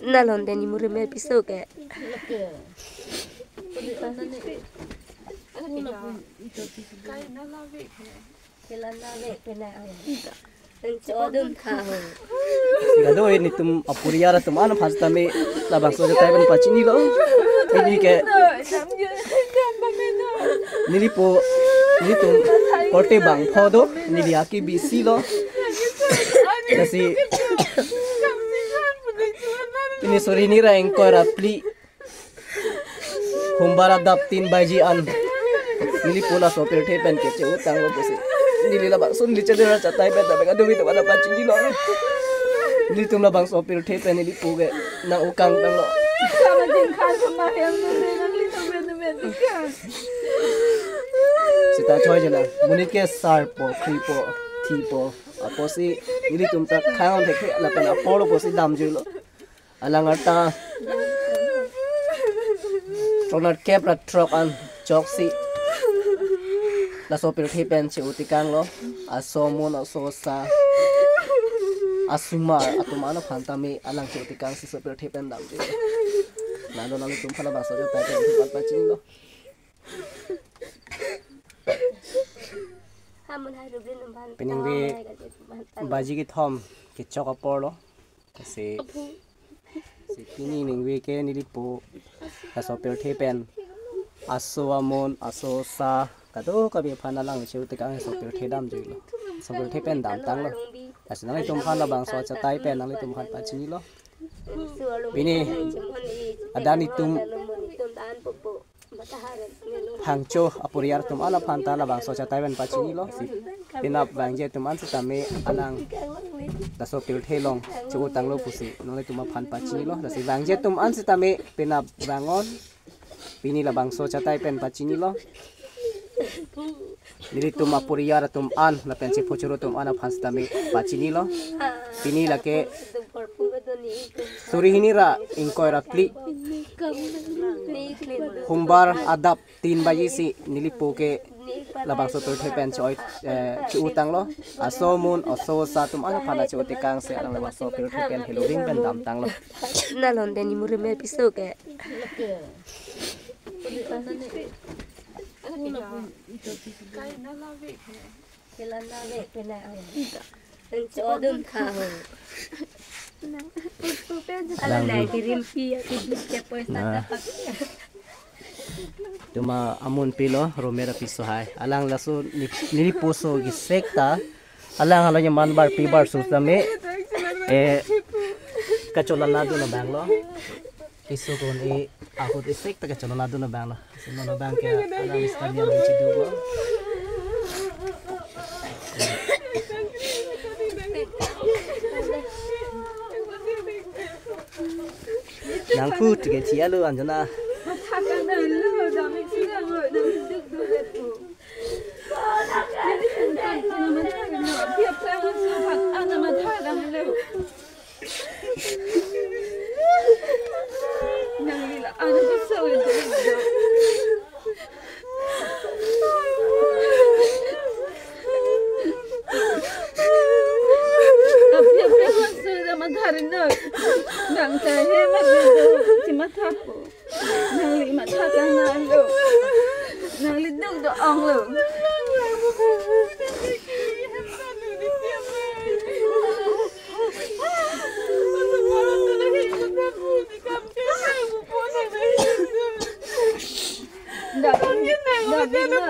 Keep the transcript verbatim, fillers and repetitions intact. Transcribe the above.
Nalon deni muri mer piso ke. Nang chodun tha ho. Gado, nelitum aporiar atum an aphan sitame labangso achatai pen pachinilo. Pini ke nelipo, nelitum korte bangpho do, neli aki bisi lo. Lasi pini suri hini ra ingkoi ra phli, humbar adap tin baji an nelipo laso pirthe pen ke che-o tanglo pusi, neli labangso neli chedera achatai pen ta beka dumi to pada pachinilo. Nelitum labangso pirthe pen nelipo ke nang-o kang tanglo. Sita choi jela, monit ke sarpo, khripo, thipo, apotsi nelitum ta khang thekthe lapen apor lo pusi damjuilo. Alang arta throknat kep ra throk an choksi laso pirthe pen che-o tekanglo. Aso amun, aso asa, asomar atum an aphan tame alang che-o tekangsi laso pirthe pen damjuilo. Nalo nanglitum aphan labangso achatai pen pachinilo. Pini ningve baji kethom kechok apor lo. Lasi, si pini ningve ke nelipo laso pirthe pen aso amun, aso asa, kadokave aphan alang che-o tekang laso pirthe damjuilo. Laso pirthe pen damtanglo. Lasi nanglitum aphan labangso achatai pen nanglitum aphan pachinilo. Pini adan itum Phangcho aporiar atum an aphan ta labangso achatai pen pachinilo. Penap vangji atum an sitame alang laso pirthe along che-o tanglo pusi nanglitum aphan pachinilo. Lasi vangji atum an sitame penap vangon. Pini labangso achatai pen pachinilo. Nelitum aporiar atum an lapen chepho choro atum an aphan sitame pachinilo. Pini lake suri hini ra ingkoi ra phli, humbar adap tin baji si nelipo ke labangso pirthe pen che-oi, eh, che-o tanglo. Aso amun, aso asa atum an aphan che-o tekangsi alang labangso pirthe pen heloving pen damtanglo. Nalon deni muri mer piso ke. Nang chodun tha ho. Alang nang kirim pi aku dus ke poisa dapat. Tuma amun pilo, romer apiso hai. Alang laso ni, nelipo so gesek ta. Alang halo nyaman bar pi bar sus tame. Eh, kacholana dun abang lo. Keso kon e ahut esek ta kacholana dun abang lo. Sino abang ke alang istania lo chidu lo. Nang put ke tia lo anjana. Nang ta he ma do, si matha po. Nangli matha tang nang lo. Nangli duk do-ong lo. Nda, nda, nda,